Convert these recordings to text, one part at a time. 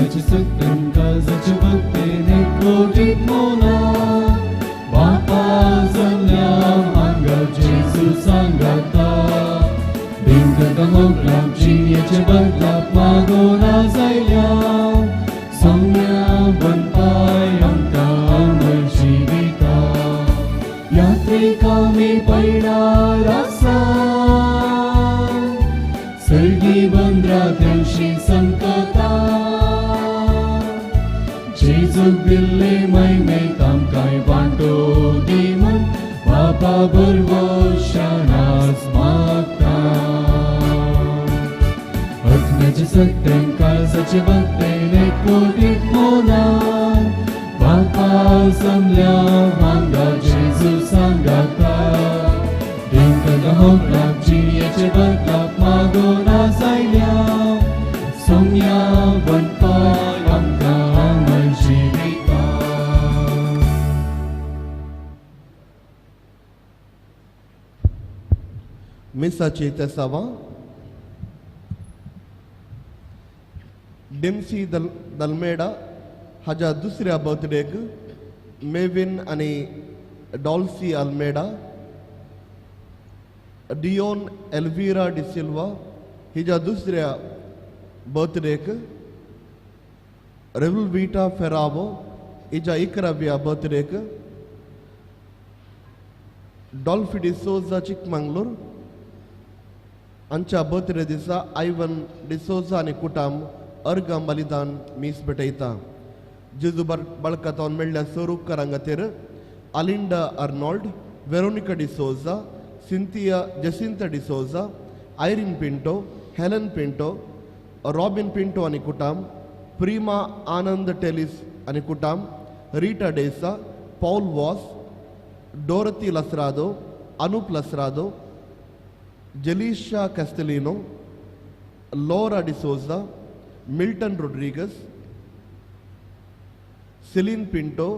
आत्म्याचे सत्यान काळजाचे भक्तीन एकवटीत मोना बापा जमल्या हांगा जेजू सांगाता भिंकता मोगलाक जिणेचे बदलाक मागून जायल्या सोम्या बनपाय आमकां अमर जिविता यात्रेक आमी पयणार आसा सर्गी बंद्रा तेवशी संकता जेजूक दिल्ले महिमेत आमकांय वांटो दी म्हूण बापा बरवशानाच मागता आत्म्याचे सत्यान काळजाचे भक्तेन एकवटीत मोनान बापा जमल्या हांगा जेजू सांगाता भिंकता होगडाक जिणेचे बदलाक मागून जायल्या सोम्या बनपाय आमकां अमर जिविता. मिसाची तेसावां. डेम्सी दलमेडा हाज्या दुसऱ्या बर्थडेक मेविन आनी डॉल्सी अल्मेडा, डियोन एल्विरा डिसिल्वा हिज्या दुसऱ्या बर्थडेक, रेवलविटा फेरावो हिज्या 11व्या बर्थडेक, डॉल्फी डिसोजा चिकमंगलूर हांच्या बर्थडे दिसा आयवन डिसोजा आनी कुटाम अर्गां बलिदान मीस भेटयता. जेजू बळकतावन मेळ्ळ्या सर उपकारां खातीर Alinda Arnold, Veronica D'Souza, Cynthia Jacinta D'Souza, Irene Pinto, Helen Pinto, Robin Pinto आनी कुटाम, प्रिमा आनंद टेलिस आनी कुटाम, Rita D'Sa, Paul Vaz, Dorothy Lasrado, Anup Lasrado, Jelisha Castelino, Laura D'Souza, Milton Rodrigues, Celine Pinto,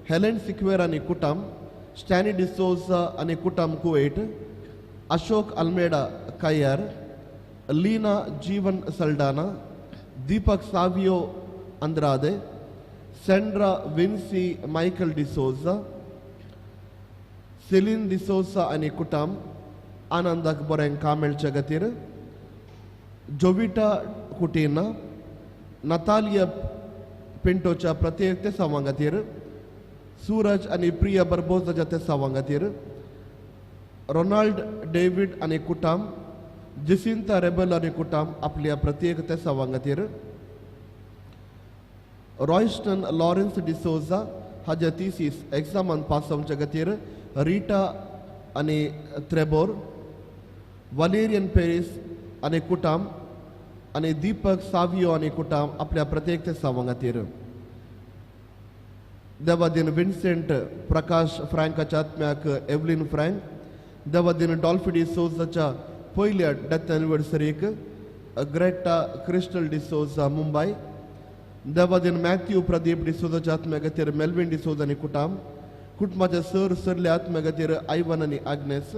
Helen Sequeira आनी कुटाम, स्टॅनी डिसोजा आनी कुटाम कुवेट, अशोक अल्मेडा कयर, लीना जीवन सल्डाना, दीपक सावियो अंद्रादे, सेंड्रा विन्सी मायकल डिसोजा, सेलीन डिसोजा आनी कुटाम आनंदाक बरें काम मेळचे खातीर, जोविटा कुटीना, नतालिया पिंटोच्या प्रत्येक तेसावां खातीर, सूरज आनी प्रिया बर्बोजाच्या तेसावां खातीर, रोनाल्ड डेवीड आनी कुटाम, जिसिंता रेबल आनी कुटाम आपल्या प्रत्येक तेसावां खातीर, रॉयस्टन लॉरेन्स डिसोजा हाज्या थिसीस एग्जामान पास जावच्या खातीर, रिटा आनी त्रेबोर, वलेरियन पेरीस आनी कुटाम आनी दीपक सावियो आनी कुटाम आपल्या प्रत्येक तेसावां खातीर. देवादीन विन्सेंट प्रकाश फ्रँकाच्या आत्म्याक एवलीन फ्रँक, देवादीन डॉल्फी डिसोजाच्या पयल्या डेथ एनिवर्सरीक ग्रेटा क्रिस्टल डिसोजा मुंबय, देवादीन मॅथ्यू प्रदीप डिसोजाच्या आत्म्या खातीर मेल्विन डिसोजा आनी कुटाम, कुटुंबाच्या सर सरल्या आत्म्या खातीर आयवन आनी आग्नेस,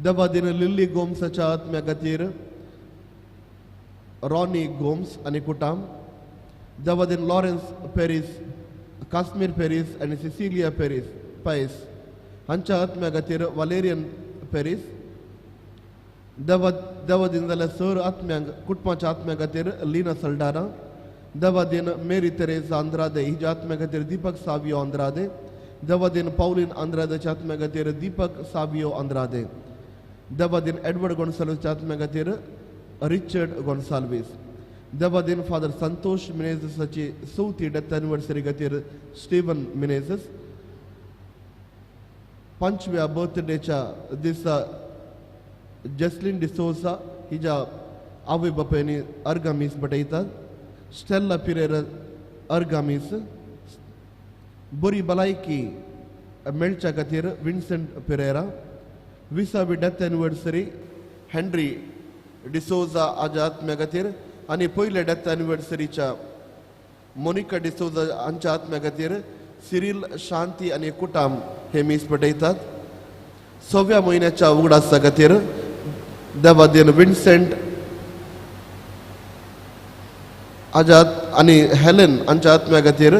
देवादीन लिल्ली गोम्साच्या आत्म्या खातीर रॉनी गोम्स आनी कुटाम, देवादीन लॉरेन्स पेरीस, काश्मीर पेरीस आनी सिसिलिया पेरीस पायस हांच्या आत्म्या खातीर वालेरियन पेरीस, देवादीन जाल्यार सर आत्म्यांक कुटुंबाच्या आत्म्या खातीर लिना सल्डाना, देवादीन मेरी तेरेजा आंद्रादे हिज्या आत्म्या खातीर दीपक सावियो आंद्रादे, देवादीन पावलीन आंद्रादेच्या आत्म्या खातीर दीपक सावियो आंद्रादे, देवादीन एडवर्ड गोन्साल्वीसच्या आत्म्या खातीर रिचर्ड गोन्साल्वीस, देवादीन फादर संतोष मिनेझसाची चवथी डेथ एनिवर्सरी खातीर स्टीवन मिनेझस, 5व्या बर्थडेच्या दिसा जेस्लिन डिसोजा हिज्या आवय बापायनी अर्गामीस बटयतात, स्टेल्ला पिरेर अर्गामीस, बरी भलायकी मेळच्या खातीर विन्सेंट पिरेरा, 20वी डेथ एनिवर्सरी हेनरी डिसोजा हाज्या आत्म्या खातीर आनी पयल्या डेथ एनिवर्सरीच्या मोनिका डिसोजा हांच्या आत्म्या खातीर सिरील शांती आनी कुटाम हे मीस पेटयतात. 6व्या म्हयन्याच्या उगडासा खातीर देवादीन विन्सेंट आजाद आनी हेलन हांच्या आत्म्या खातीर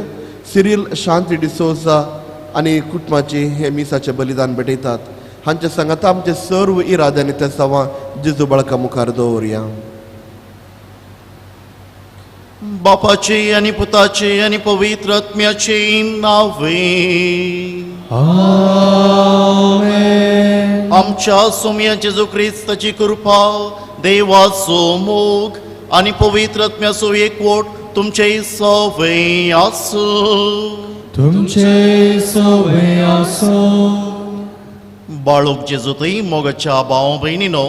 सिरील शांती डिसोजा आनी कुटुंबाची हे मिसाचें बलिदान भेटयतात. हांच्या सांगाता आमचे सर्व इरादे आनी ते सवां जेजू बाळका मुखार दवरया. बापाचे आनी पुताचे आनी पवित्र आत्म्याचे नावे आमेन. आमच्या सोम्या जेजू क्रिस्ताची कृपा, देवाचो मोग आनी पवित्र आत्म्याचो एकवट तुमचे सवय आसूं. तुमचे सवय आसूं. बाळूक जेजू थंय मोगाच्या भाव भयणीनो,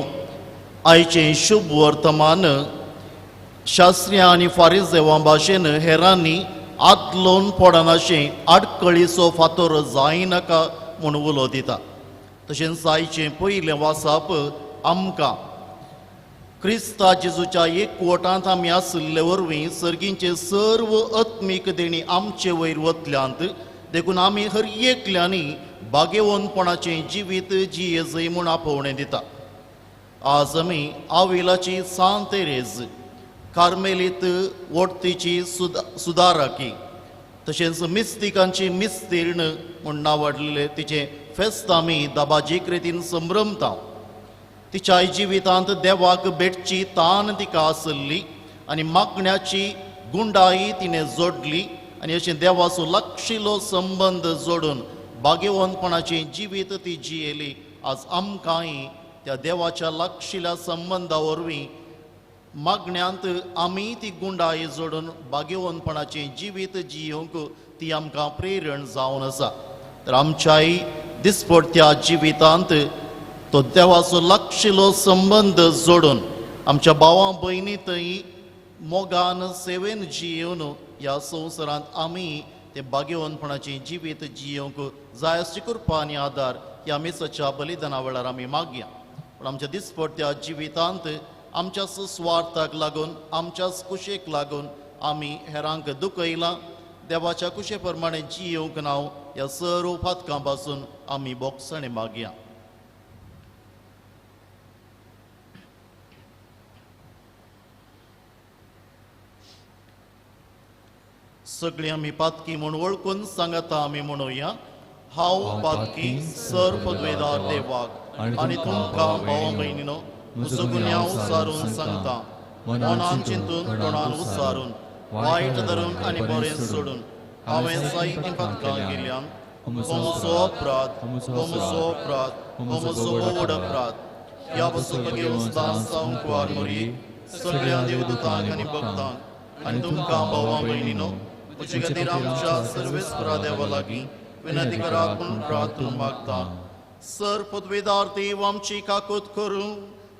आयचें शुभ वर्तमान शास्त्रीय आनी फारिजेवां भाशेन हेरांनी आदलोन पडनाशें आडकळीचो फातोर जायनाका म्हूण उलो दिता. तशेंच आयचें पयलें वाचप आमकां क्रिस्ता जेजूच्या एकवटांत आमी आशिल्ले वरवीं सर्गींचे सर्व आत्मीक देणी आमचे वयर वतल्यांत, देखून आमी हर एकल्यांनी बागेवनपणाचें जिवीत जियेजय म्हूण आपोवणें दिता. आज आमी आविलाची सांत तेरेज कार्मेलीत वोटतीची सुदाराकी तशेंच मिस्तिकांची मिस्तीर्ण म्हूण नांव तिचें फेस्त आमी दाबाजीक रितीन संभ्रमता. तिच्या जिवितांत देवाक भेटची तान तिका आसली आनी मागण्याची गुंडाई तिणें जोडली आनी अशें देवाचो लागशिल्लो संबंद जोडून बागेवनपणाचें जिवीत ती जियेली. आज आमकांय त्या देवाच्या लागशिल्ल्या संबंदा वरवीं मागण्यांत आमी ती गुंडाई जोडून बागेवनपणाचें जिवीत जियोवंक ती आमकां प्रेरण जावन आसा. तर आमच्याय दिसपडत्या जिवितांत तो देवाचो लागशिल्लो संबंद जोडून आमच्या भावां भयणी थंय मोगान सेवेन जियेवन ह्या संवसारांत आमी ते बागेवनपणाचें जिवीत जियोवंक जाय अशी कृपा आनी आदार ह्या मिसाच्या बलिदाना वेळार आमी मागया. पूण आमच्या दिसपडत्या जिवितांत आमच्या सुस्वार्थाक लागून आमच्याच कुशेक लागून आमी हेरांक दुखयलां, देवाच्या कुशे प्रमाणे जियोवंक ना ह्या सर्व फातकां पासून आमी बोगसणें मागया. सगळीं आमी पातकी म्हूण वळखून सांगता आमी म्हणुया, हांव पातकी सर पदवेदार देवाक आनी तुमकां भाव भयणीनो म्हजो गुन्यांव सारून सांगता. मनान चिंतून तोंडान उच्चारून वायट धरून आनी बरें सोडून हांवें जायतीं पातकां केल्यान. हो म्हजो अपराध, हो म्हजो अपराध, हो म्हजो व्हड अपराध. ह्या पासून घेवन सदां कुवार मोरी सगळ्या देवदूतांक आनी भक्तांक आनी तुमकां भावां भयणीनो म्हजे खातीर आमच्या सर्वेस्परा देवा लागीं विनंती करात म्हूण प्रार्थना मागता. सर पदवेदार देव आमची काकूत करूं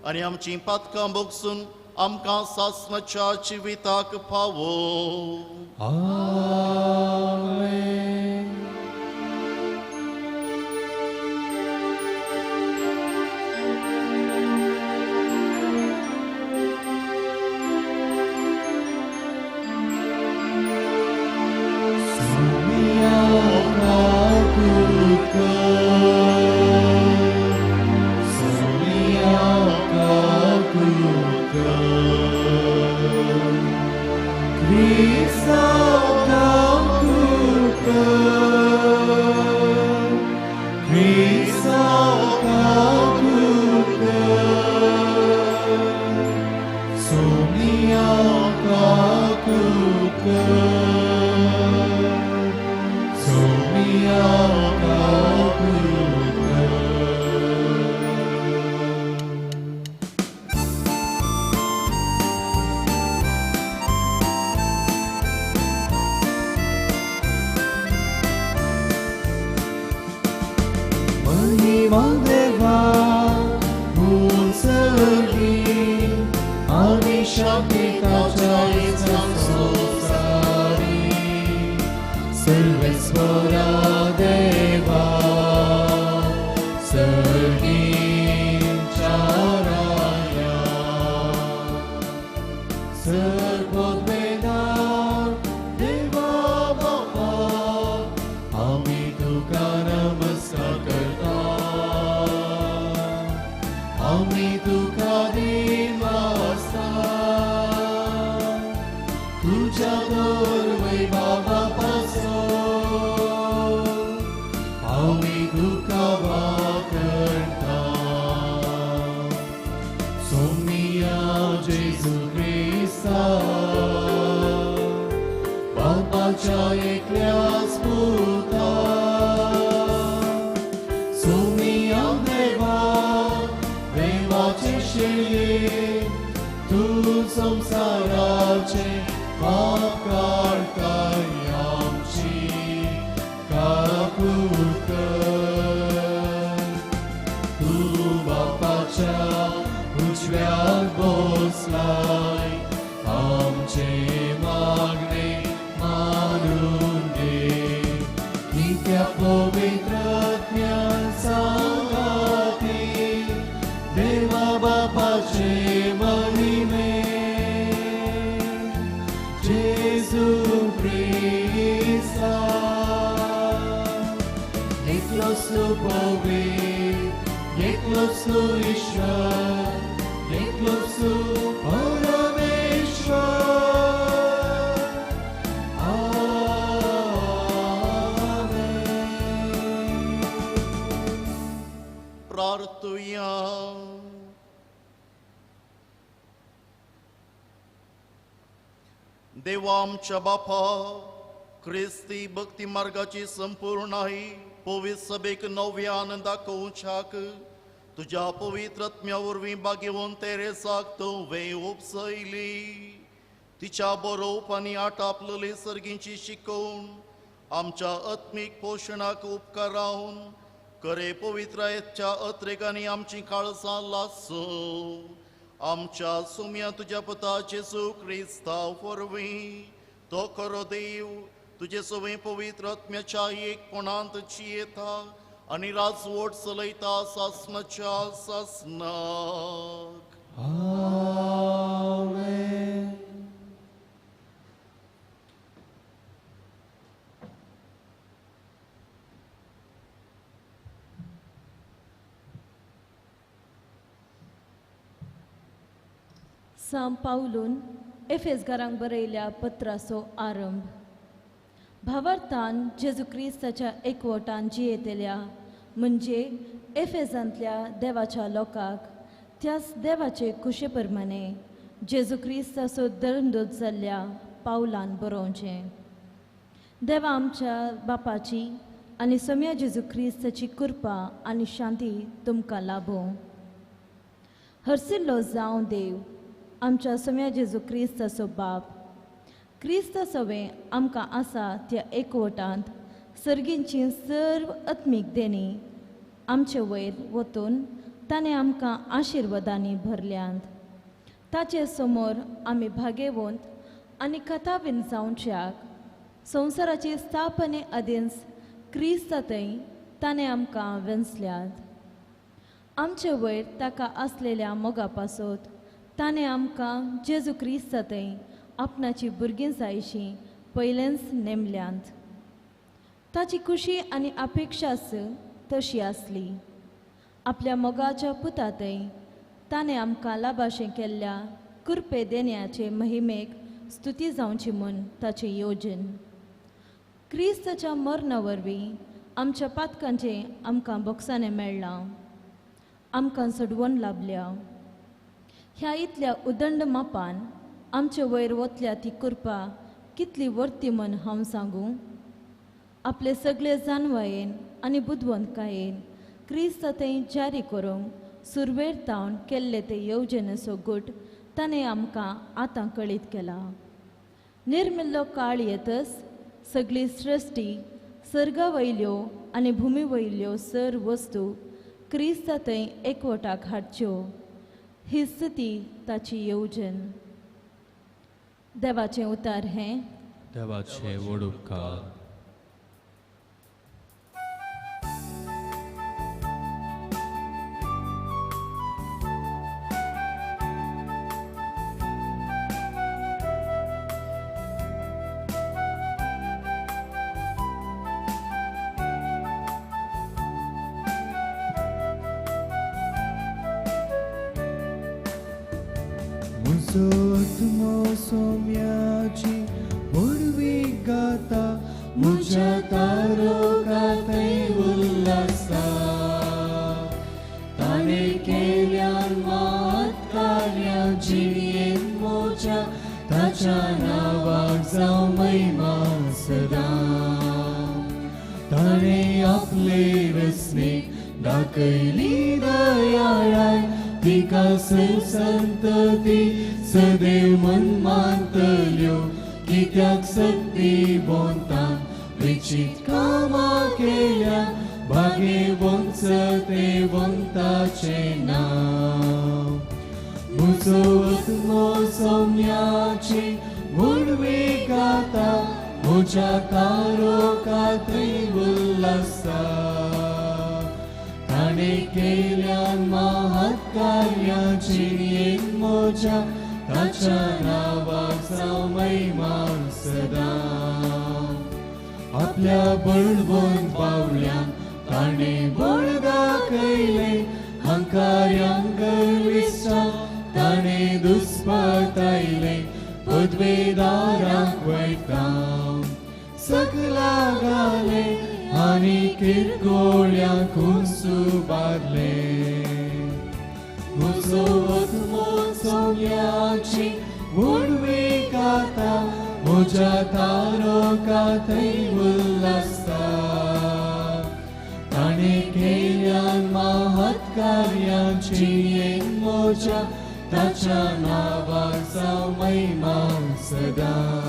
आनी आमची पातकां भोगसून आमकां सासणाच्या जिविताक पावो. आमेन. सोम्या काकूत कर, सोम्या काकूत कर, क्रिस्ता काकूत कर, क्रिस्ता काकूत कर, सोम्या काकूत कर, सोम्या काकूत कर. महिमा देवा उंचली आनी शांतीताच्या संवसारी सर्वेस्वरा देवा सर्गीच्या राया सर्वोद्वेदार देवा बापा आमी तुका नमस्कार करता, आमी तुका दिनवासता. तूं संवसाराचें पाप काडटाय आमची काकूट कर. तूं बापाच्या उजव्याक बसलाय, आमचें मागणें मानून घे. नित्य पवित्र आत्म्या सांगाती देवा बापाचे महिमे जेजू क्रिस्ता. एकलोच तूं पवित्र, एकलोच तूं ईश्वर, एकलोच तूं परमेश्वर. आमेन. प्रार्थुया. देवा आमच्या बापा, क्रिस्ती भक्ती मार्गाची संपूर्ण आहे पवित्र सभेक नव्यान दाखोवच्याक तुज्या पवित्र आत्म्या वरवीं बागेवन तेरेसाक तुवें उपसयली. तिच्या बरोवप आनी आटापलेली सर्गींची शिकोवण आमच्या आत्मीक पोशणाक उपकारावन करे पवित्रायेच्या अत्रेकांनी आमची काळसां लासो. आमच्या सुम्या तुज्या पुता जेजू क्रिस्ता वरवीं तो खरो देव तुजे सवय पवित्र आत्म्याच्या एकपणांत जियेता आनी राजवट चलयता सासणाच्या सासणाक. आमेन. सां पावलून एफेसगारांक बरयल्या पत्राचो आरंभ. भावार्थान जेजू क्रिस्ताच्या एकवटान जियेतल्या म्हणजे एफेजांतल्या देवाच्या लोकांक त्याच देवाचे खुशे प्रमाणे जेजू क्रिस्ताचो धर्मदूत जाल्ल्या पावलान बरोवचें. देवा आमच्या बापाची आनी सम्या जेजू क्रिस्ताची कृपा आनी शांती तुमकां लाभों. हरसिल्लो जावं देव आमच्या सम्या जेजू क्रिस्ताचो बाप, क्रिस्ता सवें आमकां आसा त्या एकवटांत सर्गींची सर्व आत्मीक देणी आमचे वयर वतून ताणें आमकां आशिर्वादांनी भरल्यांत. ताचे समोर आमी भागेवंत आनी कथावीन जावच्याक संवसाराची स्थापने आदींच क्रिस्ता थंय ताणें आमकां वेंचल्यात. आमचे वयर ताका आसलेल्या मोगा पासत ताणें आमकां जेजू क्रिस्ता थंय आपणाची भुरगीं जायशी पयलेंच नेमल्यांत. ताची खुशी आनी अपेक्षाच तशी आसली. आपल्या मोगाच्या पुता थंय ताणें आमकां लाभाशें केल्ल्या कृपे देण्याचे महिमेक स्तुती जावची म्हूण ताचें योजन. क्रिस्ताच्या मरणा वरवीं आमच्या पातकांचें आमकां बोगसाणें मेळ्ळां, आमकां सोडवण लाभल्या. ह्या इतल्या उदंड मापान आमचे वयर वतल्या ती कृपा कितली वर्ती म्हूण हांव सांगूं. आपले सगळे जाणवायेन आनी बुदवंतकायेन क्रिस्ता थंय जारी करूंक सुरवेर तावन केल्ले ते येवजणेचो गूट ताणें आमकां आतां कळीत केला. निर्मिल्लो काळ येतच सगळी सृश्टी सर्गा वयल्यो आनी भुमी वयल्यो सर वस्तू क्रिस्ता थंय एकवटाक हाडच्यो ही स्थिती ताची येवजण. देवाचें उतार हें. देवाचें व्हड उपकार. सोम्याची व्हडवी गाता, म्हज्या तारोकांतय उल्हासा. ताणें केल्यान मात कार्यां जिणेंत म्हज्या, ताच्या नांवाक जावं महिमा सदां. ताणें आपले रचनेक दाखयली दयाळाय, तिका संतती सदैव मन मानतल्यो कित्याक सक्ती बोंता विचित कामां केल्या भाग्यवंत ते वंताचें नांव म्हजो आत्मो सौम्याची व्हडवीक गाता म्हज्या तारोका थंय उल्हासा ताणें केल्यान महत् कार्यां जिणेंत म्हज्या ताच्या नांवाक जावं महिमा सदां आपल्या बळवंत बावल्यान ताणें बळ दाखयलें हंकार्यांक गर्विश्टांक ताणें दुस्पतायलें पदवेदारांक वयतां सगला घालें आनी किरकोळ्यांक उबारलें म्हजो आत्मो सौम्याची व्हडवीक गाता म्हज्या तारोका थंय उल्हासता ताणें केल्यान महत् कार्यां जिणेंत म्हज्या ताच्या नांवाक जावं महिमा सदां.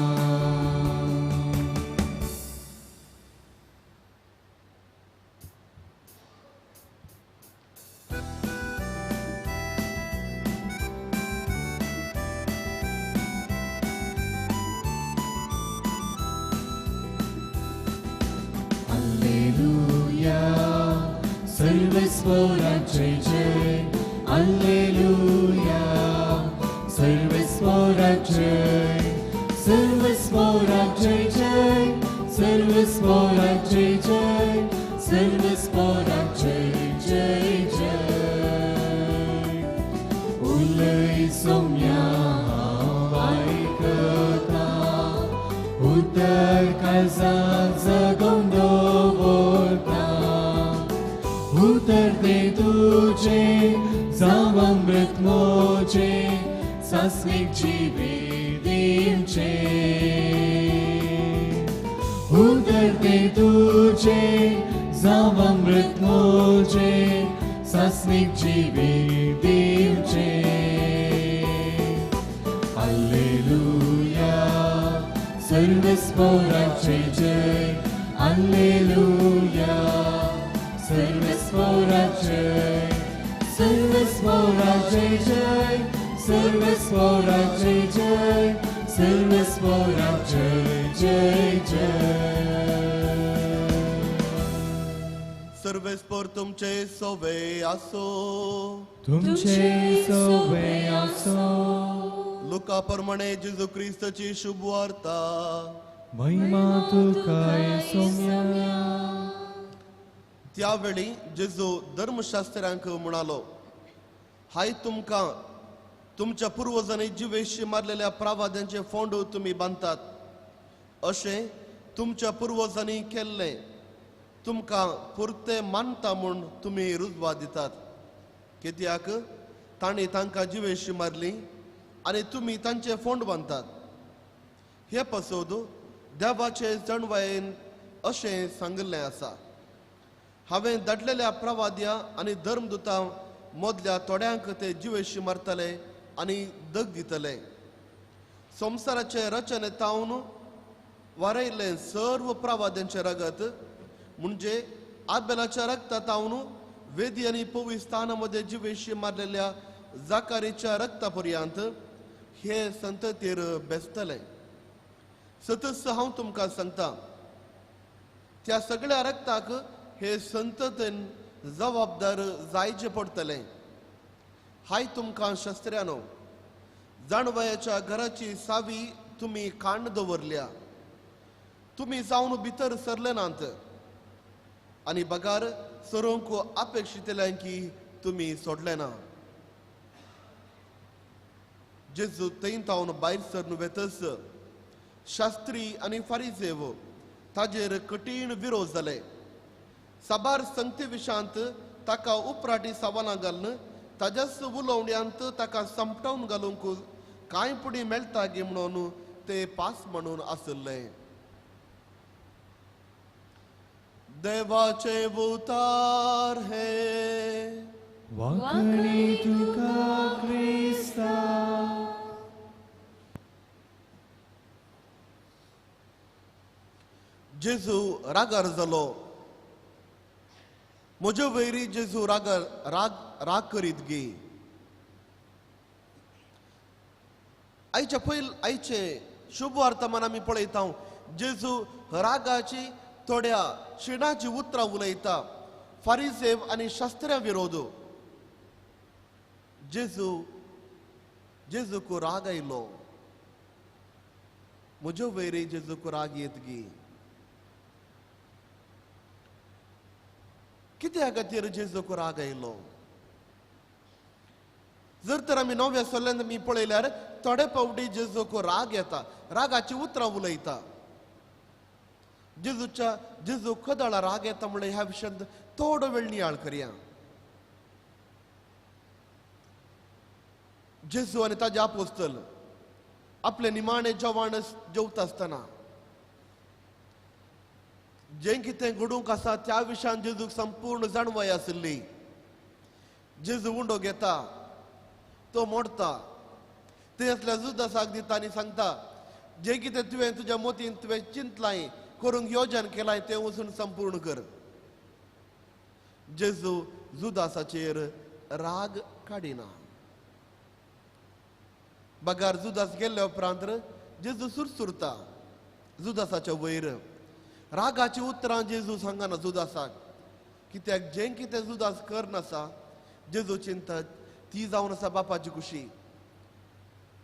Alleluia, सर्वेस्पोराक जय जय. Alleluia, सर्वेस्पोराक जय. सर्वेस्पोराक जय जय. सर्वेस्पोराक जय जय. सर्वेस्पोराक जय जय जय. उलय सौम्या हांव आयकता उतर काळजाक जगोवन दवरता उतर तें तुजें जावं अमृत म्हजें सास्वीक जिवीत दिवचें उतर तें तुजें जावं अमृत म्हजें सास्वीक जिवीत दिवचें. Alleluia, सर्वेस्पोराक जय जय. Alleluia, सर्वेस्पोराक जय. सर्वेस्पोराक जय जय. सर्वेस्पोराक जय जय. सर्वेस्पोराक जय जय जय. सर्वेस्पोर तुमचे सोवे आसो तुमचे सोवे आसो. लुका प्रमाणे जेजू क्रिस्ताची शुभ वार्ता. महिमा तुका सौम्या. त्यावेळी जेजू धर्मशास्त्र्यांक म्हणालो, हाय तुमकां तुमच्या पुर्वजांनी जिवेशी मारलेल्या प्रावाद्यांचे फोंड तुमी बांदतात अशें तुमच्या पुर्वजांनी केल्लें तुमकां पुरते मानता म्हूण तुमी रुजवा दितात. कित्याक तांणी तांकां जिवेशी मारली आनी तुमी तांचे फोंड बांदतात. हे पसोद देवाचे जाणवायेन अशें सांगिल्लें आसा, हांवें धाडलेल्या प्रवाद्या आनी धर्मदुतां मदल्या थोड्यांक ते जिवेशी मारतले आनी दग दितले. संवसाराचे रचने तावन वारयल्लें सर्व प्रवाद्यांचें रगत म्हणजे आबेलाच्या रगता तावन वेदी आनी पवित्र स्थाना मदें जिवेशी मारलेल्या जाकारीच्या रगता पर्यंत हे संततीर बेसतले. सतस हांव तुमकां सांगता, त्या सगळ्या रगताक हे संततेन जबाबदार जायचे पडटले. हाय तुमकां शस्त्र्यानो, जाणवयाच्या घराची सावी तुमी कांड दवरल्या, तुमी जावन भितर सरले नात आनी बगार सरोंक अपेक्षितल्यां की तुमी सोडले ना. जेजू थंय तावन भायर सरन वेतच शास्त्री आनी फारिजेव ताजेर कठीण विरोध जाले. साबार संगती विशांत ताका उपराटी सवालां घालून ताज्याच उलोवण्यांत ताका संपटावन घालूंक कांय पुडी मेळटा गी म्हणून ते पास म्हणून आशिल्ले. देवाचे उतार हे. वांकणी तुका क्रिस्ता. जेजू रागार जालो. म्हजे वैरी जेजू रागार राग राग करीत गे. आयच्या पयल आयचे शुभ वर्तमान आमी पळयता जेजू रागाची थोड्या शिणाची उतरां उलयता फारीसेव आनी शास्त्र्या विरोध. जेजू जेजूक राग आयलो. म्हज्यो वैरी जेजूक राग येत गी. कित्या खातीर जेजूक राग आयलो? जर तर आमी नव्या सल्ल्यान आमी पळयल्यार थोडे फावटी जेजूक राग येता, रागाची उतरां उलयता. जेजूच्या जेजू खदळा राग येता म्हणल्यार ह्या विशयांत थोडो वेळ नियाळ करया. जेजू आनी ताजे आपोस्तल आपले निमाणे जेवण जेवता आसतना जें कितें घडूंक आसा त्या विशयान जेजूक संपूर्ण जाणवाय आशिल्ली. जेजू उंडो घेता, तो मोडटा, ते असल्या जुदासाक दिता आनी सांगता जें कितें तुवें तुज्या मोतीन तुवें चिंतलाय करूंक योजन केलाय तें वचून संपूर्ण कर. जेजू जुदासाचेर राग काडिना. बगार जुदास गेल्ल्या उपरांत जेजू सुरसुरता जुदासाच्या वयर. रागाची उतरां जेजू सांगना जुदासाक, कित्याक जें कितें जुदास करनासा जेजू चिंता ती जावन आसा बापाची खुशी.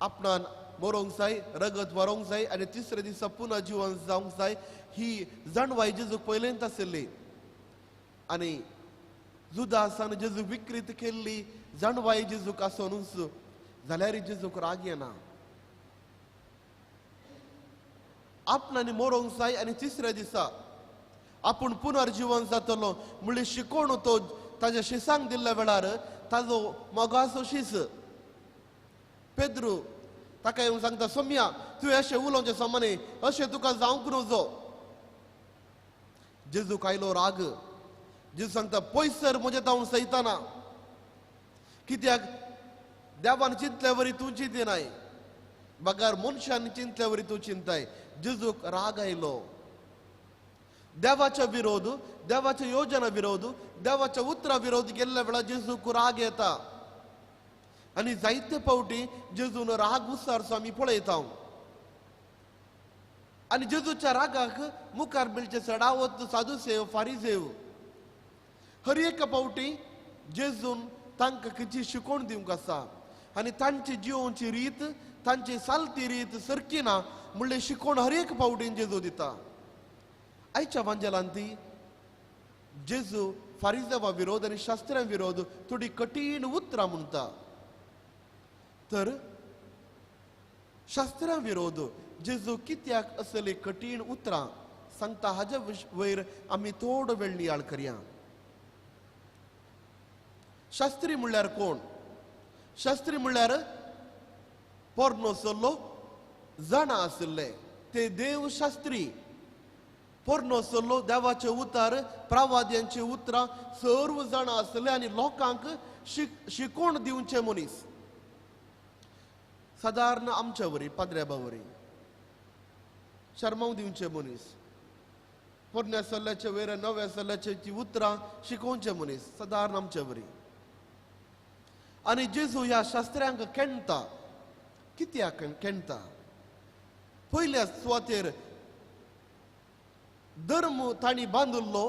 आपणान मरोंक जाय, रगत वरोंक जाय आनी तिसरे दिसा पुनः जिवन जावंक जाय ही जाणवाय जेजूक पयलेंच आशिल्ली. आनी जुदासान जेजूक विकृत केल्ली जाणवाय जेजूक आसोनूच जाल्यार जेजूक राग येना. आपणानी मरोंक जाय आनी तिसऱ्या दिसा आपूण पुनर्जिवन जातलो म्हणल्यार शिकोवन तो ताज्या शिसांक दिल्ल्या वेळार ताजो मोगाचो शीस पेद्रू ताका येवन सांगता, सोम्या तुवें अशें उलोवचें सामान्य, अशें तुका जावंक नजो. जेजूक आयलो राग. जेजू सांगता पयस सर म्हजें तावन सैताना, कित्याक देवान चिंतल्या वरी तूं चिंतिनाय, बगार मनशान चिंतल्या वरी तूं चिंताय. जेजूक राग आयलो. देवाच्या विरोध, देवाच्या योजना विरोध, देवाच्या उतरा विरोध गेल्ल्या वेळार जेजूक राग येता. आनी जायते फावटी जेजून राग उसारचो आमी पळयता. आनी जेजूच्या रागाक मुखार मेळचे चडावत साधुसेव फारीसेव. हर एका फावटी जेजून तांकां खंयची शिकोवण दिवंक आसा आनी तांची जिवनची रीत, तांची चालती रीत सारकी ना म्हणल्यार शिकोवण हर एक फावटीन जेजू दिता. आयच्या वांजेलान ती जेजू फारीजेवा विरोध आनी शास्त्र्यां विरोध थोडी कठीण उतरां म्हणटा. तर शास्त्र्यां विरोध जेजू कित्याक असली कठीण उतरां सांगता हाज्या वयर आमी थोडो वेळ नियाळ करया. शास्त्री म्हणल्यार कोण? शास्त्री म्हणल्यार पोरणो सल्लो जाणा आशिल्ले ते देवशास्त्री. पोरणो सल्लो देवाचे उतार, प्रवाद्यांचे उतरां सर्व जाणा आशिल्ले आनी लोकांक शिकोवण दिवचे मनीस. सादारण आमच्या वरी पाद्र्याबा वरी शर्माव दिवचे मनीस, पोरण्या सल्ल्याचे वयर नव्या सल्ल्याचे ती उतरां शिकोवचे मनीस सादारण आमच्या वरी. आनी जेजू ह्या शास्त्र्यांक केणटा. कित्याक केणटा? पयल्या सुवातेर धर्म तांणी बांदिल्लो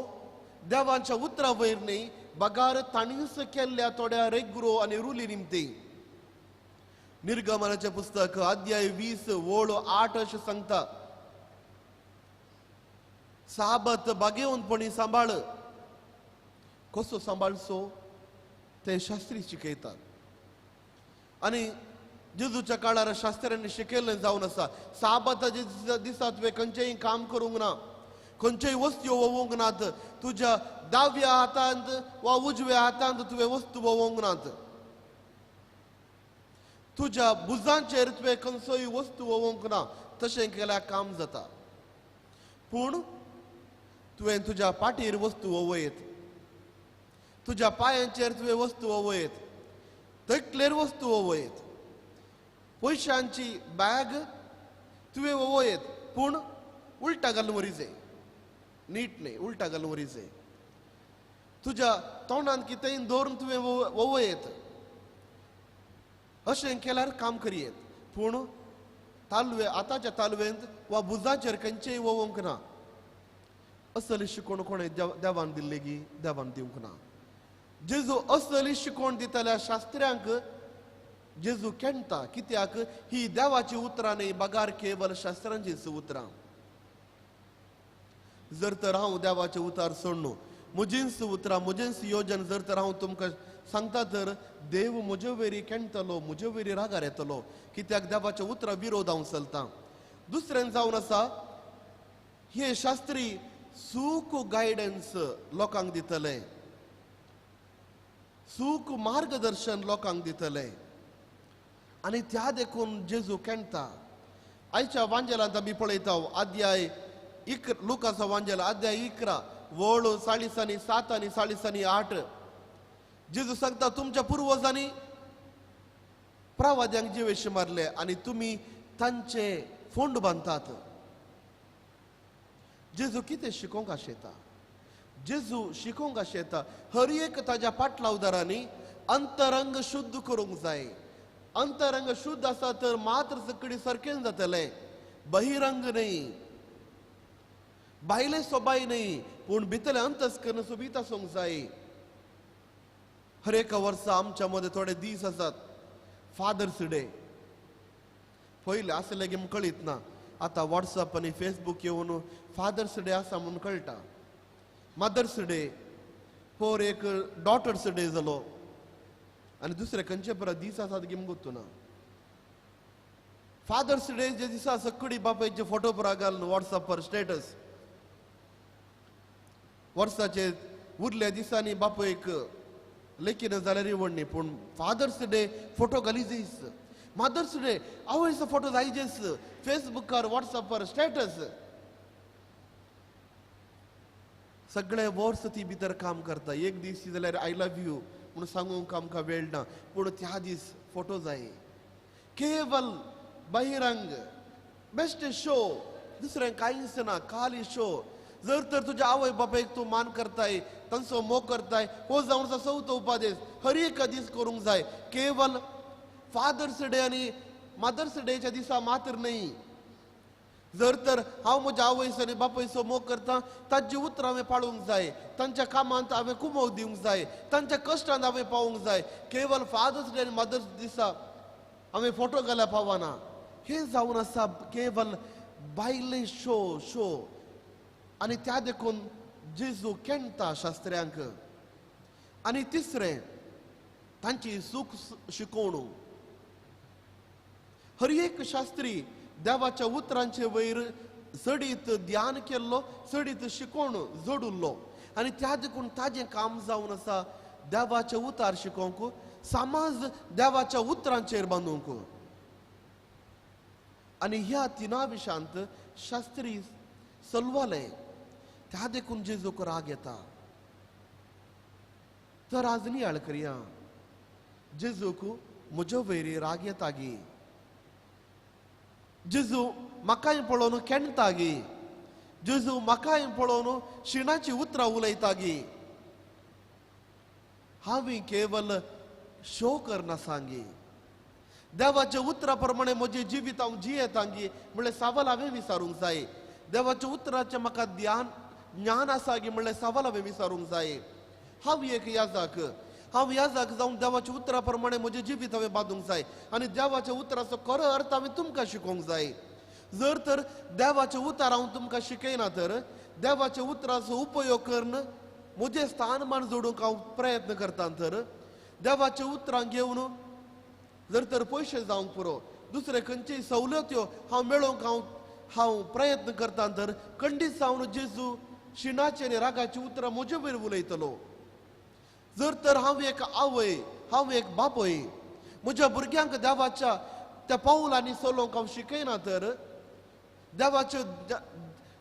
देवांच्या उतरा वयर न्ही, बगार तांणीच केल्ल्या थोड्या रेगुरो आनी रुली निमती. निर्गमनाचें पुस्तक अध्याय 20 ओळ 8 अशें सांगता, साबत बागेवनपणी सांबाळ. कसो सांबाळचो ते शास्त्री शिकयतात. आनी जेजूच्या काळार शास्त्र्यांनी शिकयल्लें जावन आसा साबाताच्या दिसा तुवें खंयचेंय काम करूंक ना, खंयचेय वस्तू वोवूंक नात, तुज्या दाव्या हातांत वा उजव्या हातांत तुवें वस्तू वोवूंक नात, तुज्या भुजांचेर तुवें खंयचोय वस्तू वोवूंक ना, तशें केल्यार काम जाता. पूण तुवें तुज्या पाटीर वस्तू वोवयत. तुज्या पांयांचेर तुवें वस्तू वयत, तकलेर वस्तू वयत, पयशांची बॅग तुवें वयत, पूण उल्टा घालून वरी जाय, नीट न्ही, उल्टा घालून वरी जाय. तुज्या तोंडान कितेंय दवरून तुवें वयत, अशें केल्यार काम करयेत, पूण तालवे आतांच्या तालवेंत वा भुजाचेर खंयचेय वोवंक ना. असली शिकवण कोणें देवान दिल्ली गी? देवान दिवंक ना. जेजू असली शिकवण दितल्या शास्त्र्यांक जेजू केणटा, कित्याक ही देवाची उतरां न्ही, बगार केवल शास्त्रांचीच उतरां. जर तर हांव देवाचें उतार सोडणू, म्हजींच उतरां, म्हजेंच योजन जर तर हांव तुमकां सांगता तर देव म्हजे वरी केणटलो, म्हजे वरी रागार येतलो, कित्याक देवाच्या उतरां विरोध हांव चलता. दुसरें जावन आसा, हे शास्त्री चूक गायडन्स लोकांक दितले, चूक मार्गदर्शन लोकांक दितले, आनी त्या देखून जेजू केणटा. आयच्या वांजेलांत आमी पळयता, अध्याय लुकाचो वांजेल अध्याय 11 वळ 40 7 आनी 40 8, जेजू सांगता तुमच्या पुर्वजांनी प्रवाद्यांक जिवेशी मारले आनी तुमी तांचे फोंड बांदतात. जेजू कितें शिकोवंक आशेता? जेजू शिकोवंक आशेता हर एक ताज्या पाटलावदारांनी अंतरंग शुद्ध करूंक जाय. अंतरंग शुद्ध आसा तर मात्र सकडी सारकें जातलें, बहिरंग न्ही, भायले सोबाय न्ही, पूण भितरलें अंतस्कर्ण सोबीत आसूंक जाय. हर एका वर्सा आमच्या मदें थोडे दीस आसात, फादर्स डे पयलें आसलें की कळीत ना, आतां वॉट्सएप आनी फेसबूक येवन फादर्स डे आसा म्हणून कळटा. मदर्स डे, फोर एक डॉटर्स डे जालो, आनी दुसरे खंयचे परत दीस आसात की गोत्तू ना. फादर्स डे जे दिसा सगळी बापायचे फोटो परा घालून वॉट्सएपार स्टेटस, वर्साचे उरल्या दिसांनी बापायक लेखीन जाल्यार व्हडली, पूण फादर्स डे फोटो घालीजेस, मदर्स डे आवयचो फोटो जायजेस, फेसबुकार वॉट्सएपार स्टेटस. सगळे वर्स ती भितर काम करता, एक दीस जाल्यार I love you म्हणून सांगूंक आमकां वेळ ना, पूण त्या दीस फोटो जाय. केवल बहिरंग बेस्ट शो, दुसरें कांयच ना, खाली शो. जर तर तुज्या आवय बापायक तूं मान करताय, तांचो मोग करताय, हो जावन आसा चवथो उपादेश, हर एक दीस करूंक जाय. केवल फादर्स डे आनी मदर्स डेच्या दिसा मात्र न्ही. जर तर हांव म्हज्या आवयचो आनी बापायचो मोग करता, तांची उतरां हांवें पाळूंक जाय, तांच्या कामांत हांवें कुमोक दिवंक जाय, तांच्या कश्टांत हांवें पावूंक जाय. केवल फादर्स डे आनी मदर्स दिसा हांवें फोटो घाल्यार पावना. हें जावन आसा केवल बायले शो शो. आनी त्या देखून जेजू केणटा शास्त्र्यांक. आनी तिसरें, तांची चूक शिकोवणू. हर एक शास्त्री देवाच्या उतरांचे वयर चडीत ध्यान केल्लो, चडीत शिकोवण जोडुल्लो, आनी त्या देखून ताजें काम जावन आसा देवाचे उतार शिकोवंक, समाज देवाच्या उतरांचेर बांदूंक. आनी ह्या तिना विशांत शास्त्री सलवाले, त्या देखून जेजूक राग येता. तर आज नियाळ करया, जेजूक म्हज्या वयर राग येता गी? जेजू म्हाकाय पळोवन केणटा गी? जेजू म्हाकाय पळोवन शिणाची उतरां उलयता गी? हांवें केवल शो करना सांगी, देवाच्या उतरा प्रमाणे म्हजें जिवीत हांव जियेता गी म्हणल्यार सवाल हांवें विचारूंक जाय. देवाच्या उतराचें म्हाका ध्यान ज्ञान आसा गी म्हणल्यार सवाल हांवें विचारूंक जाय. हांव एक याजक, हांव याजक जावन देवाच्या उतरा प्रमाणे म्हजें जिवीत हांवें बांदूंक जाय आनी देवाच्या उतराचो खरो अर्थ हांवें तुमकां शिकोवंक जाय. जर तर देवाचें उतार हांव तुमकां शिकयना तर देवाच्या उतराचो उपयोग करून म्हजें स्थानमान जोडूंक हांव प्रयत्न करता तर देवाच्या उतरां घेवन जर तर पयशे जावंक पुरो, दुसरे खंयचीय सवलत्यो हांव मेळोवंक हांव प्रयत्न करता तर खंडीत जावन जेजू शिणाचे आनी रागाची उतरां म्हजे वयर उलयतलो. जर तर हांव एक आवय, हांव एक बापूय, म्हज्या भुरग्यांक देवाच्या त्या पावलांनी चलोवंक हांव शिकयना तर देवाचें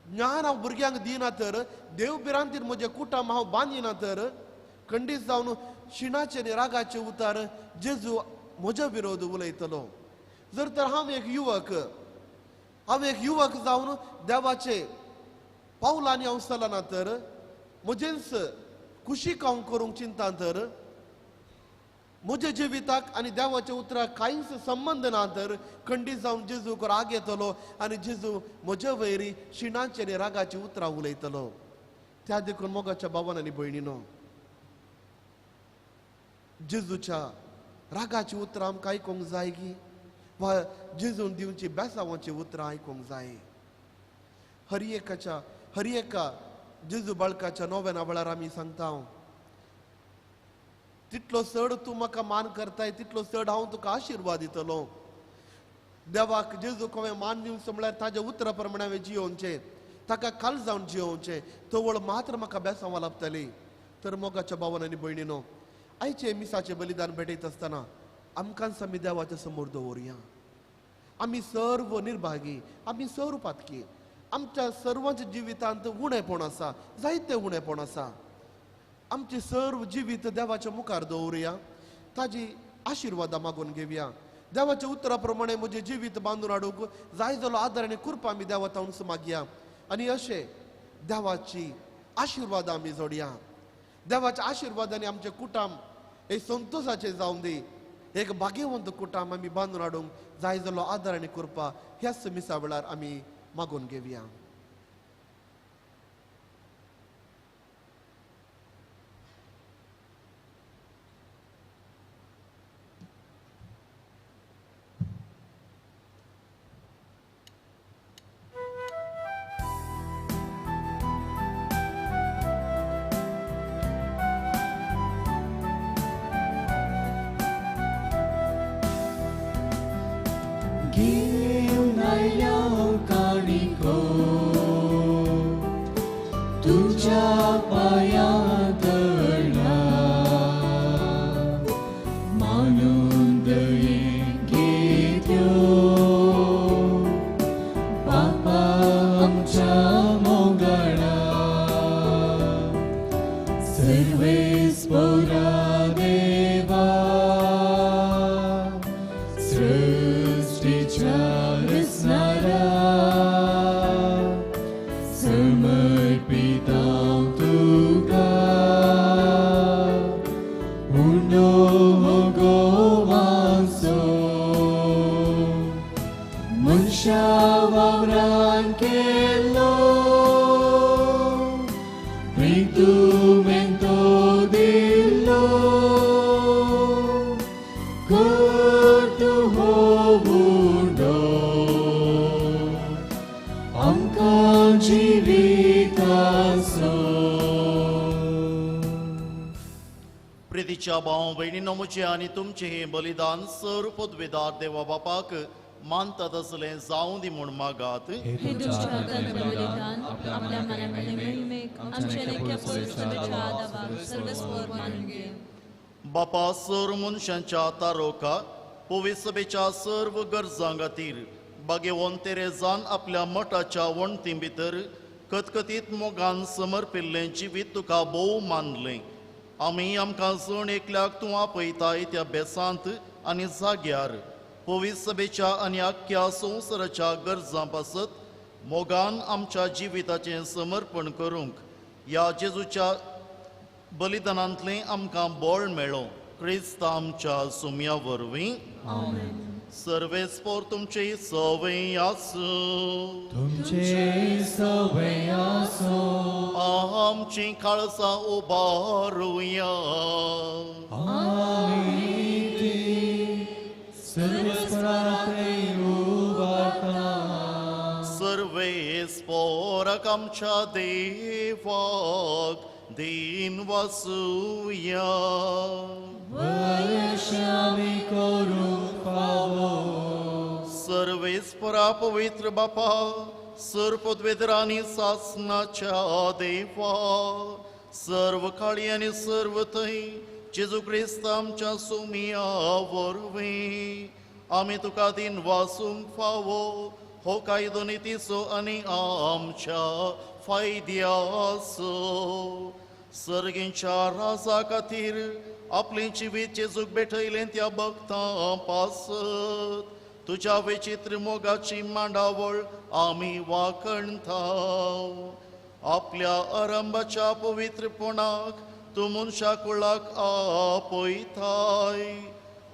ज्ञान हांव भुरग्यांक दिना तर देव भिरांतीन म्हजें कुटुंब हांव बांदिना तर खंडीत जावन शिणाचे आनी रागाचे उतार जेजू म्हज्या विरोध उलयतलो. जर तर हांव एक युवक, हांव एक युवक जावन देवाचे पावलांनी हांव चलना तर म्हजेंच कुशीक हांव करूंक चिंता तर म्हज्या जिविताक आनी देवाच्या उतराक कांयच संबंद ना तर खंडीत जावन जेजूक राग येतलो आनी जेजू म्हज्या वयरी शिणाचे आनी रागाची उतरां उलयतलो. त्या देखून मोगाच्या भावान आनी भयणीनो, जेजूच्या रागाची उतरां आमकां आयकूंक जाय की वा जेजून दिवची बेसावाची उतरां आयकूंक जाय. हर एका जेजू बाळकाच्या नोवेना वेळार आमी सांगता, तितलो चड तूं म्हाका मान करताय तितलो चड हांव तुका आशिर्वाद दितलो. देवाक जेजूक हांवें मान दिवचो म्हळ्यार ताज्या उतरा प्रमाणे हांवें जियोवचें, ताका काल जावन जियोवचें, तवळ मात्र म्हाका बेसांवां लाभतली. तर मोगाच्या भावान आनी भयणीनो, आयचे मिसाचें बलिदान भेटयत आसतना आमकांच आमी देवाच्या समोर दवरुया. आमी सर्व निर्भागी, आमी सर्व पातकी, आमच्या सर्वांच्या जिवितांत उणेपण आसा, जायते उणेपण आसा. आमचें सर्व जिवीत देवाच्या मुखार दवरुया, ताजी आशिर्वादां मागून घेवया. देवाच्या उतरा प्रमाणे म्हजें जिवीत बांदून हाडूंक जाय जालो आदार आनी कृपा आमी देवा तावून मागया आनी अशें देवाची आशिर्वादां आमी जोडया. देवाच्या आशिर्वादांनी आमचें कुटाम एक संतोशाचें जावं दी, एक भाग्यवंत कुटाम आमी बांदून हाडूंक जाय जालो आदार आनी कृपा ह्याच मिसा वेळार आमी मागून घेवया. प्रितीच्या भाव भयणीनो, म्हजें आनी तुमचें हें बलिदान सर पदवेदार देवा बापाक मानतात असलें जावं दी म्हूण मागात. बापा, सर मनशांच्या तारोका पवित्र सभेच्या सर्व गरजां खातीर बागेवन तेरेजान आपल्या मठाच्या वण्टी भितर कतकतीत मोगान समर्पिल्लें जिवीत तुका भोव मानलें. आमी आमकां जण एकल्याक तूं आपयताय त्या बेसांत आनी जाग्यार पवित्र सभेच्या आनी आख्ख्या संवसाराच्या गरजां पासत मोगान आमच्या जिविताचें समर्पण करूंक ह्या जेजूच्या बलिदानांतलें आमकां बळ मेळो. क्रिस्त आमच्या सुम्या वरवीं. सर्वेस्पोर तुमचे सवय आसूं, तुमचे सवय आसूं. आमची काळसां उबारुया. सर्वेस्पोराक आमच्या देवाक दीन वासुया. सर्वेस्परा पवित्र बापा, सर्व पदवेदरांनी सासनाच्या देवा, सर्व काळी आनी सर्व थंय जेजू क्रिस्त आमच्या सुमिया वरवीं आमी तुका दीन वासूंक फावो हो कायदो नितीचो आनी आमच्या फायद्याचो. सर्गींच्या राजा खातीर आपलें जिवीत जेजूक भेटयलें त्या भक्तां पासत तुज्या विचित्र मोगाची मांडावळ आमी वाखणता. आपल्या अरंबाच्या पवित्रपणाक तूं मनशा कुळाक आपयताय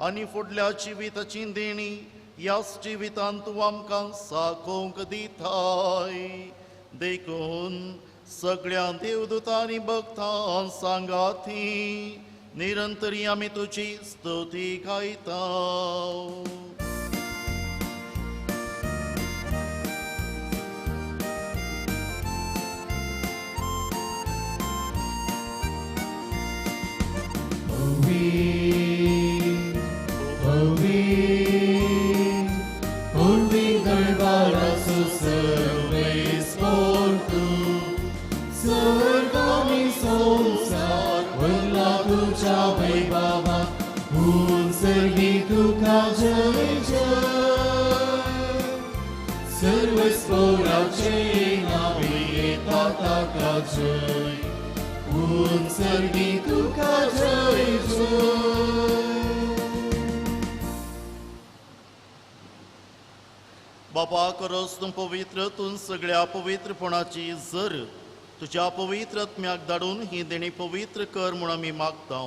आनी फुडल्या जिविताची देणी ह्याच जिवितांत तूं आमकां साकोवंक दिताय. देखून सगळ्या देवदूतांनी भक्तां सांगाती निरंतरी आमी तुजी स्तुती गायता. बापा करस तूं पवित्र, तूं सगळ्या पवित्रपणाची जर तुज्या पवित्र आत्म्याक धाडून ही देणी पवित्र कर म्हूण आमी मागता.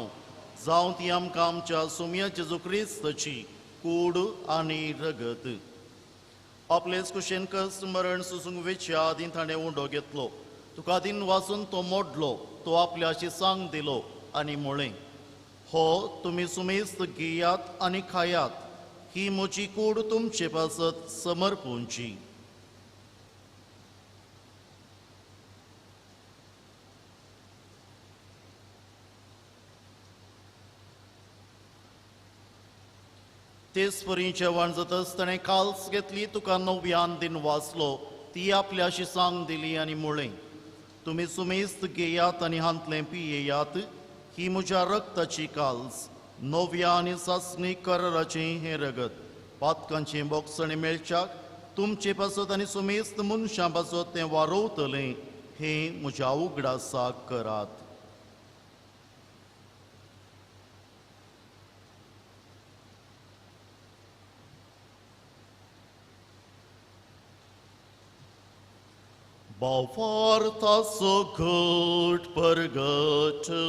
जावं ती आमकां आमच्या सुमया जेजू क्रिस्ताची कूड आनी रगत. आपलेच कुशेन कश्ट मरण सोसूंक वेच्या आदीं ताणें उंडो घेतलो, तुका दिन वाचून तो मोडलो, तो आपल्याशी सांग दिलो आनी म्हळें, हो तुमी सुमेस्त घेयात आनी खायात, ही म्हजी कूड तुमचे पासत समर्पूंची. तेच परी जेवण जातच ताणें काल्स घेतली, तुका नव्यान दिन वाचलो, ती आपल्याशी सांग दिली आनी म्हळें, तुमी सुमेस्त घेयात आनी हांतलें पियेयात, ही म्हज्या रक्ताची काल्स, नव्या आनी सासणी कराराचें हें रगत, पातकांचें बोगसणें मेळच्याक तुमचे पासत आनी सुमेस्त मनशां पासत तें वारोवतलें, हें म्हज्या उगडासाक करात. बावार्थाचो घट परगटुया.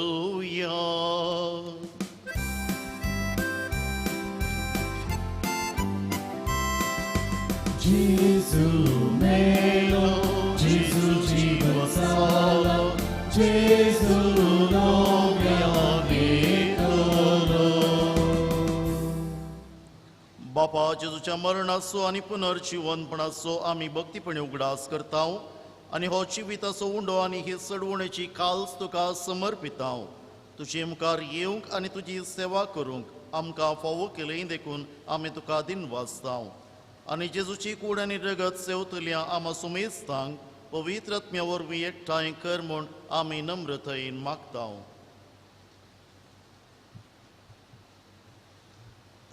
जेजू मेलो, जेजू जीवन जाला, जेजू नव्यान येतलो. बापा जेजूच्या मरणाचो आनी पुनर्जिवनपणाचो आमी भक्तीपणे उगडास करता आनी हो जिविताचो उंडो आनी ही चडवणेची काल्स तुका समर्पिता. तुजे मुखार येवंक आनी तुजी सेवा करूंक आमकां फावो केली देखून आमी तुका दिनवासता. आनी जेजूची कूड आनी रगत सेवतल्या आमा सुमेस्तांक पवित्र आत्म्या वरवीं एकठांय कर म्हूण आमी नम्रतायेन मागता.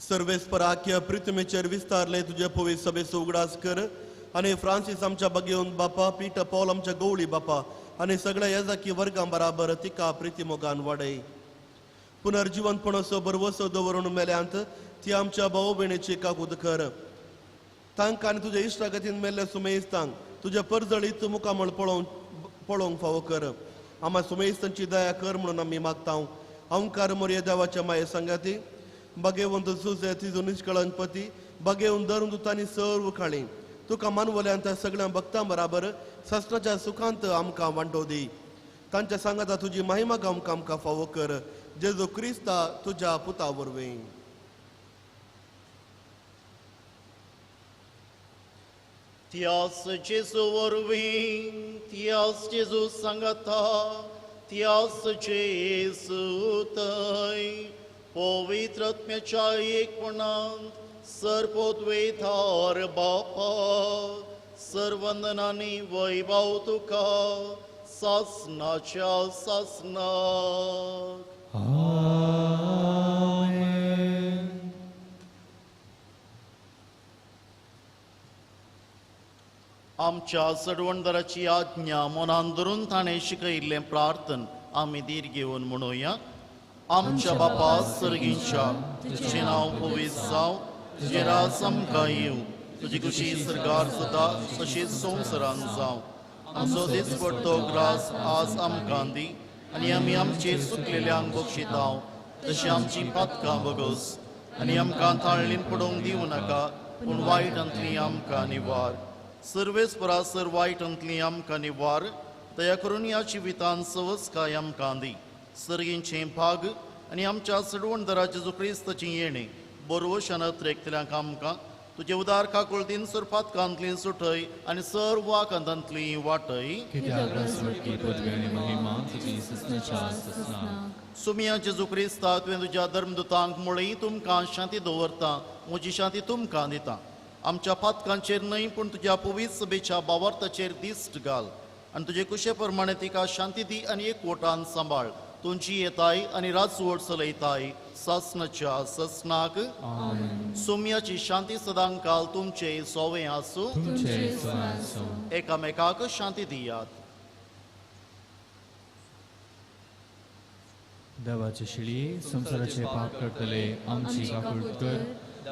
सर्वेस्पराख्य प्रिथमेचेर विस्तारले तुजे पवित्र सभेचो उगडास कर आनी फ्रांसीस आमच्या बगेवन बापा, पीटर पॉल आमच्या गवळी बापा आनी सगळ्या येजाकी वर्गां बराबर तिका प्रिती मोगान वाडय. पुनर्जिवनपणाचो भरवसो दवरून मेल्यांत ती आमच्या भाव भयणीची काकूत कर. तांकां आनी तुज्या इश्टागतीन मेल्ल्या सुमेस्तांक तुज्या परजळीत मुखामळ पळोवंक फावो कर. आमा सुमेस्तांची दया कर म्हणून आमी मागता. अंकार मोरये देवाच्या माये सांगाती बागेवंत जुजे तिजो निष्कळंकपती बागेवन धरून दुतांनी सर्व खाणी तुका मानवल्यान त्या सगळ्या भक्तां बराबर सासणाच्या सुखांत आमकां वांटो दी. तांच्या सांगाता तुजी महिमा गावंक आमकां फावो कर. जेजू क्रिस्ता तुज्या पुता वरवीं. त्यास जेजू वरवीं, त्यास जेजू सांगाता, त्यास जेजू थंय पवित्र आत्म्याच्या एकपणांत सर्वोद्वेधार बापा सर्वंदनानी वैभव तुका सासनाच्या सासनाक. आमेन. आमच्या चडवणदाराची आज्ञा मनान धरून ताणें शिकयिल्लें प्रार्थन आमी धीर घेवन म्हणुया. आमच्या बापा सर्गींच्या, तुजें नांव पवित्र जावं, तुजें राज आमकां येवं, तुजी खुशी सरकार जाता तशीच संवसारान जावं. आमचो दिसपडतो ग्रास आज आमकां दी आनी आमी आमचे चुकलेल्यांक बक्षितांव तशी आमची पातकां बगस आनी आमकां ताळणीन पडोवंक दिवं नाका, पूण वायटांतली आमकां निवार. सर्वेस्परा सर वायटांतली आमकां निवार, दया करून ह्या जिवितान सवस्काय आमकां दी. सर्गींचें भाग आनी आमच्या सडवणदारा जेजू क्रिस्ताचें येणें बरवशान अत्रेकतल्यांक आमकां तुजे उदार काकुळतीन सुरपातकांतली सुटय आनी सर्व आकांतांतली वाटय. सुमिया जेजू क्रिस्ता, तुवें तुज्या धर्मदुतांक मुळी तुमकां शांती दवरता, म्हजी शांती तुमकां दिता. आमच्या पातकांचेर न्हय पूण तुज्या पवित्र सभेच्या बावार्थाचेर दिश्ट घाल आनी तुजे कुशे प्रमाणे तिका शांती दी आनी एकवटान सांबाळ. तुमची येताय आनी राजवट चलयताय सासनाच्या ससनाक. सोम्याची शांती सदांकाल तुमचे सोवे आसूं. एकामेकाक शांती दियात. देवाचे शिळी संवसाराचे पाप करतले आमची काकूट कर.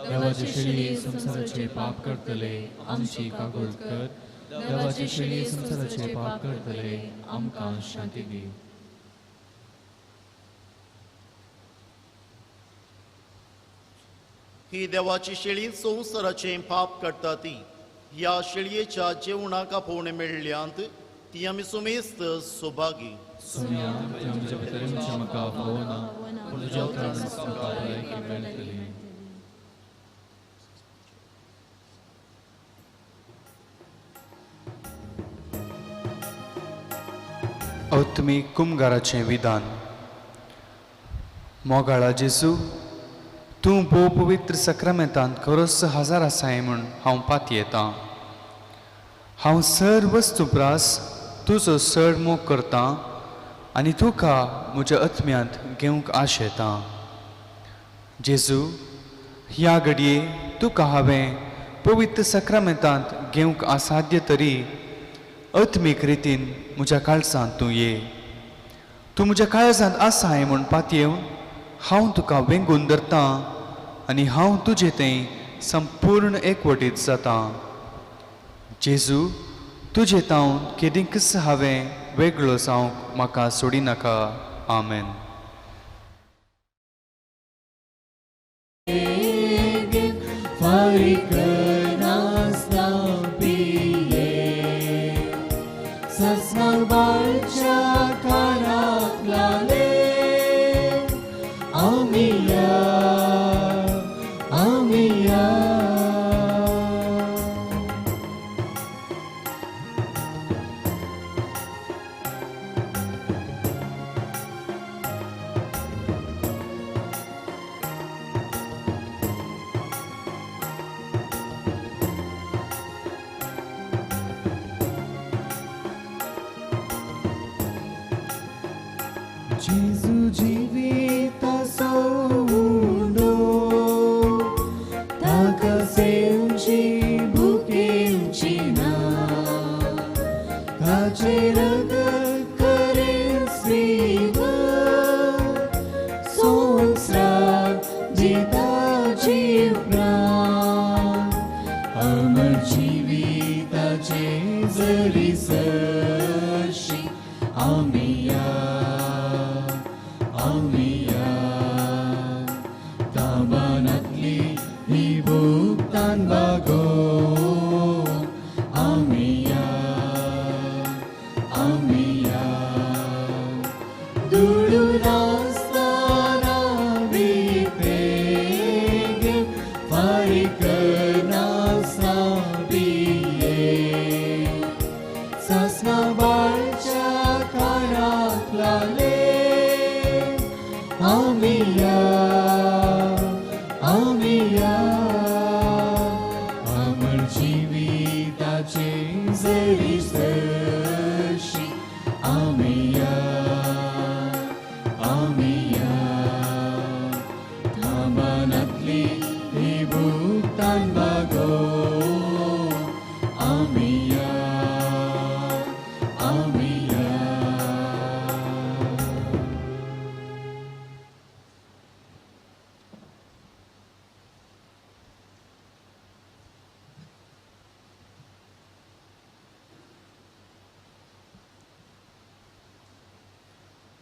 देवाचे शिळी संवसाराचे पाप करतले आमची काकूट कर. देवाचे शिळी संवसाराचे पाप करतले आमकां शांती दी. ही देवाची शेळी संवसाराचें पाप काडटा ती ह्या शेळयेच्या जेवणाक आपोवणें मेळ्ळ्यांत ती आमी सुमेस्त सौभागी. आत्मीक कुमगाराचें विधान. मोगाळा जेजू, तूं भोव पवित्र सक्रामेंतांत खरोच हजार आसाय म्हूण हांव पातयेतां. हांव सर वस्तू प्रास तुजो चड मोग करतां आनी तुका म्हज्या आत्म्यांत घेवंक आशेतां. जेजू, ह्या घडये तुका हांवें पवित्र सक्रामेंतांत घेवंक असाध्य तरी आत्मीक रितीन म्हज्या काळजांत तूं ये. तूं म्हज्या काळजांत आसाय म्हूण पातयेवन हांव तुका वेंगून धरतां आनी हांव तुजे थंय संपूर्ण एकवटीत जातां. जेजू, तुजे तावन केदींकच हांवें वेगळो जावंक म्हाका सोडिनाका. आमेन.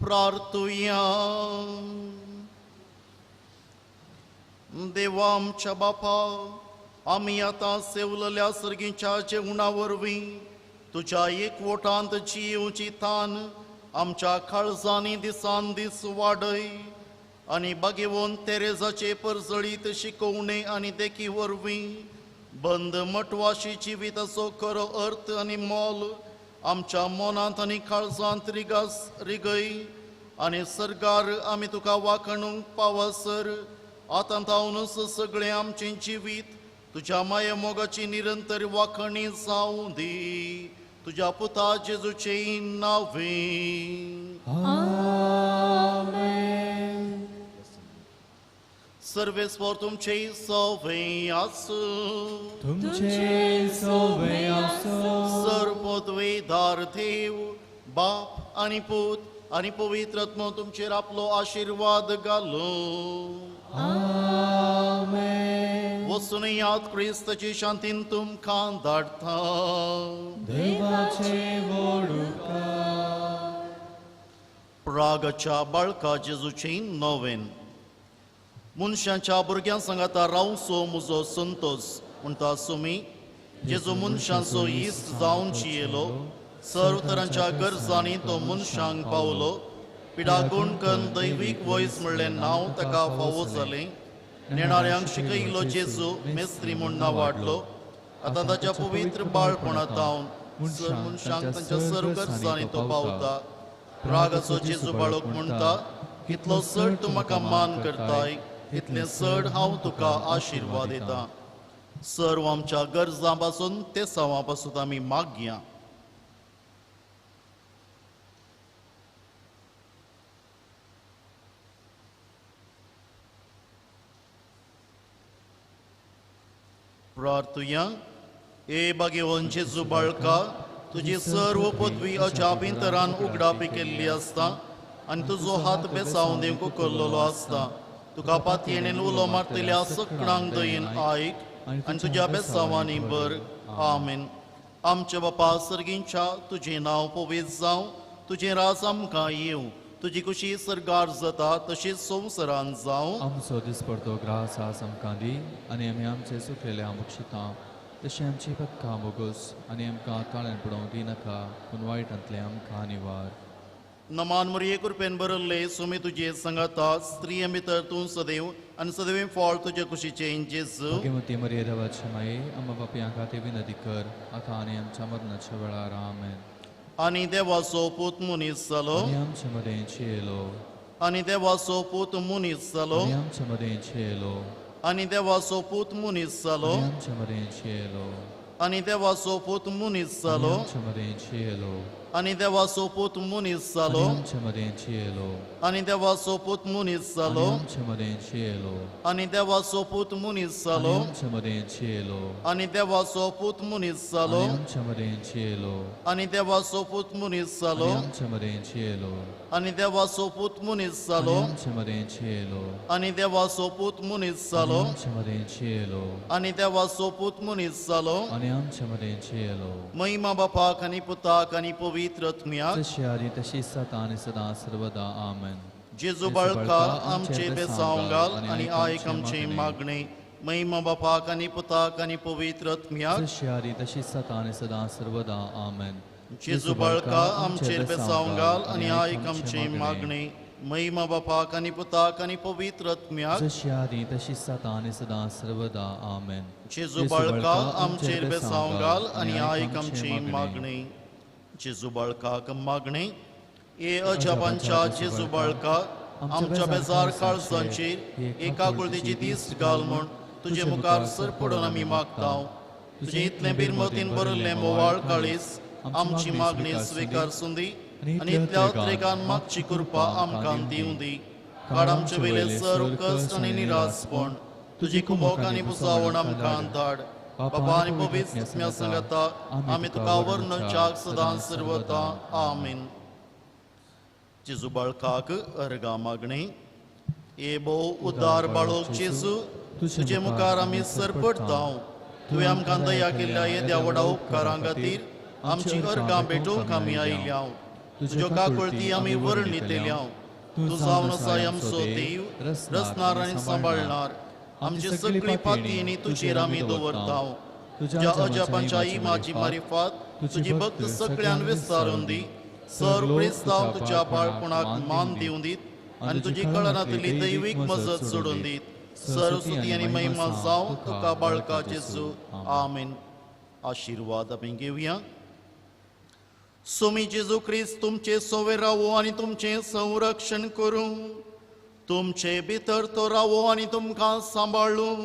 प्रार्थुया. देवा आमच्या बापा, आमी आतां सेवलेल्या सर्गीच्या जेवणा वरवीं तुज्या एकवटांत जियेवची तान आमच्या काळजांनी दिसान दीस वाडय आनी बागेवन तेरेजाचे परजळीत शिकोवणे आनी देखी वरवीं बंद मटवाशी जिविताचो खरो अर्थ आनी मोल आमच्या मनांत आनी काळजांत रिगास रिगय आनी सरकार आमी तुका वाखणूंक पावसर आतां तावनूच सगळें आमचें जिवीत तुज्या माये मोगाची निरंतर वाखणी जावं दी. तुज्या पुता जेजूचे नावे. आमेन. सर्वेस्पर तुमचे सवे आसूं. तुमचे सवे आसूं. सर्वपदवीधार देव बाप आनी पूत आनी पवित्र आत्मो तुमचेर आपलो आशिर्वाद घालूं. आमेन. वचून याद क्रिस्ताची शांतीन तुमकां धाडटा. देवाचे व्हड उपकार. प्रागाच्या बाळका जेजूचे नोवेन. मनशांच्या भुरग्यां सांगाता रावचो म्हजो संतोस म्हणटा सुमी जेजू मनशांचो इश्ट जावन जियेलो. सर्व तरांच्या गरजांनी तो मनशांक पावलो. पिडागुण कन्न दैवीक वयस म्हणलें नांव ताका फावो जालें. नेणाऱ्यांक शिकयलो जेजू मेस्त्री म्हूण नांवाडलो. आतां ताच्या पवित्र बाळपणांत मनशांक तांच्या सर्व गरजांनी तो पावता. रागाचो जेजू बाळक म्हणटा, कितलो चड तूं म्हाका मान करताय तितलें चड हांव तुका आशिर्वाद दितां. सर्व आमच्या गरजां पासून ते सवां पासून आमी मागया. प्रार्थुया. ए बागेवन जेजू बाळका, तुजी सर्व पदवी अजापिंतरान उगडापी केल्ली आसता आनी तुजो हात बेसावन दिवंक उखल्लेलो आसता. तुका पातयेन उलो मारतल्या सकणांक दयेन आयक आनी तुज्या बेसावांनी भर. आमेन. आमच्या बापा सर्गींच्या, तुजें नांव पवित्र जावं, तुजें राज आमकां येवं, तुजी खुशी सर्गार जाता तशीच संवसारान जावं. आमचो दिसपडतो ग्रास आज आमकां दी आनी आमी आमचे सुकलेले आमोक्षिता तशें आमची पक्का मोगोस आनी आमकां ताळ्यान पडोवंक दिनाका पूण वायटांतलें आमकां निवार. नमान मरिये कृपेन भरल्ले सुमी तुजे सांगाता, स्त्रिये भितर तूं सदैव आनी सदैव फळ तुजे कुशीचें जेजू. भाग्यवती मरिये देवाचे माये, आमच्या पापयां खातीर विनंती कर आतां आनी आमच्या मरणाच्या वेळार. आमेन. आनी देवाचो पूत मनीस जालो आनी आमचे मदें येयलो. आनी देवाचो पूत मनीस जालो आनी आमचे मदें येयलो. आनी देवाचो पूत मनीस जालो आनी आमचे मदें येयलो. आनी देवाचो पूत मनीस जालो आमचे मदें येयलो. आनी देवाचो पूत मनीस जालो आमचे मदें येयलो. आनी देवाचो पूत मनीस जालो आमचे मदें येयलो. आनी देवाचो पूत मनीस जालो आमचे मदें येयलो. आनी देवाचो पूत मनीस जालो आमचे मदें येयलो. आनी देवाचो पूत मनीस जालो आमचे मदें येयलो. आनी देवाचो पूत मनीस जालो आमचे मदें येयलो. आनी देवाचो पूत मनीस जालो आमचे मदें येयलो. आनी देवाचो पूत मनीस जालो आनी आमचे मदें येयलो. महिमा बापाक आनी पुताक आनी पवित्र आत्म्याक, जशी आदी तशी सदां आनी सदां सर्वदा. आमेन. जेजू बाळका आमचे बेसांव घाल आनी आयक आमचें मागणें. महिमा बापाक आनी पुताक आनी पवित्र आत्म्याक, जशी आदी तशी सदां आनी सदां सर्वदा. आमेन. जेजू बाळका आमचेर बेसांव घाल आनी आयक आमचें मागणें. महिमा बापाक आनी पुताक आनी पवित्र आत्म्याक, जशी आदी तशी सदां आनी सदां सर्वदा. आमेन. जेजू बाळका आमचेर बेसांव घाल आनी आयक आमचें मागणें. जेजू बाळकाक मागणें. ए अजापांच्या जेजू बाळका, आमच्या बेजार काळजांचेर एका कुळतेची दीस घाल म्हूण तुजे मुखार सर पडून आमी मागता. तुजें इतलें बिरमतीन भरिल्लें मोवाळ काळीज आमची मागणी स्विकार सुंदी आनी इतल्या उतरेकान मागची कृपा आमकां दिवं दी. काड आमचे वयले सर्व कश्ट आनी निरासपण, तुजी कुमोक आनी पुसावण आमकां धाड. बाबा आनी पवित्र आत्म्या सांगाता आमी तुका वर्णनच्याक सदां सर्वता. आमेन. जेजू बाळकाक अर्गां मागणें. ए भोव उदार बाळोक जेजू, तुजे मुखार आमी सरपडटा. तुवें आमकां दया केल्ल्या येद्या व्हडा उपकारां खातीर आमची अर्गां भेटोवंक आमी आयल्या. तुज्यो काकुळटी आमी वर्णितल्या. तूं जावन आसाय आमचो देव, रचणार आनी सांबाळणार. आमची सगळी पातयेनी तुजेर आमी दवरता. तुज्या अजापांच्या इमाजी मारिफात तुजी भक्त सगळ्यान विस्तारून दी. सर्व क्रिस्तांव तुज्या बाळपणाक मान दिवन दीत आनी तुजी कळनातली दैवीक मजत सोडून दीत. सरस्वती आनी महिमा जावं तुका बाळका जेजू. आमेन. आशिर्वाद आमी घेवया. सोमी जेजू क्रिस्त तुमचे सोवे रावो आनी तुमचें संरक्षण करूं. तुमचे भितर तो रावो आनी तुमकां सांबाळूं.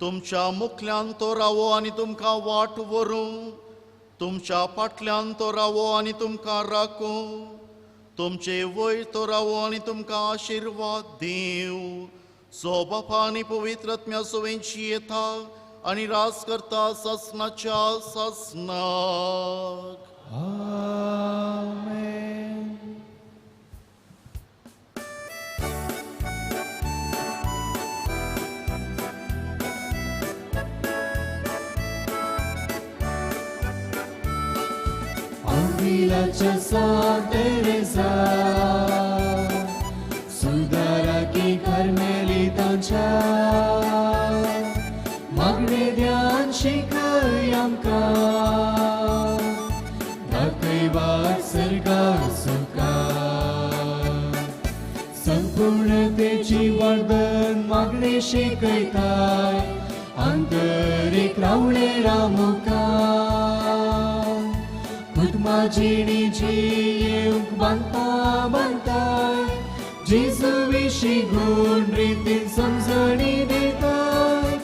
तुमच्या मुखल्यान तो रावो आनी तुमकां वाट व्हरूं. तुमच्या फाटल्यान तो रावो आनी तुमकां राखूं. तुमचे वयर तो रावो आनी तुमकां आशिर्वाद दिवं. सो बापा आनी पवित्र आत्म्या सवेंची येता आनी राज करता सासनाच्या सासनाक. आमेन. आविलाच्या सांत तेरेसा सुदाराकी कार्मेलितांच्या मागणे ध्यान शिकय आमकां, दाखय वाट सर्गा सुखा. संपूर्णतेची वर्धन मागणे शिकयताय, आंतरीक रावणे रामुका. कुटुंबा जिणेची येवंक बांदता बांदताय, जेजू विशीं गूण रितीन समजणी दिताय.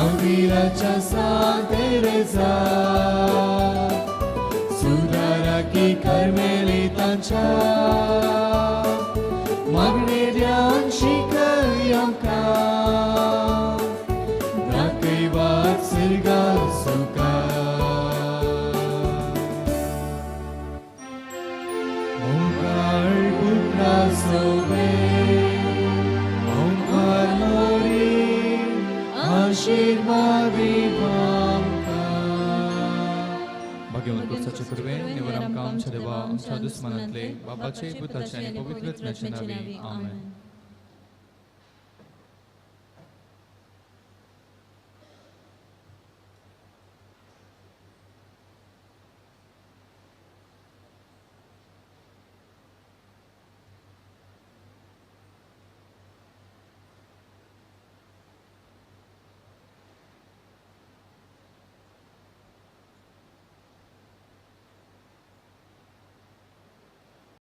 आविलाच्या सांत तेरेसा सुदाराकी कार्मेलितांच्या मागणे ध्यान शिकय आमकां, दाखय वाट सर्गा सुखा. मोगाळ पुत्रा सोवे ओंकार मोरी आशिर्वादी आमकां. भाग्यवंत पुरसाचे कृपेन निवर आमकां आमच्या देवा आमच्या दुस्मानांतले बाबाचे पुताचे आनी पवित्र आत्म्याचे नांवी. आमेन.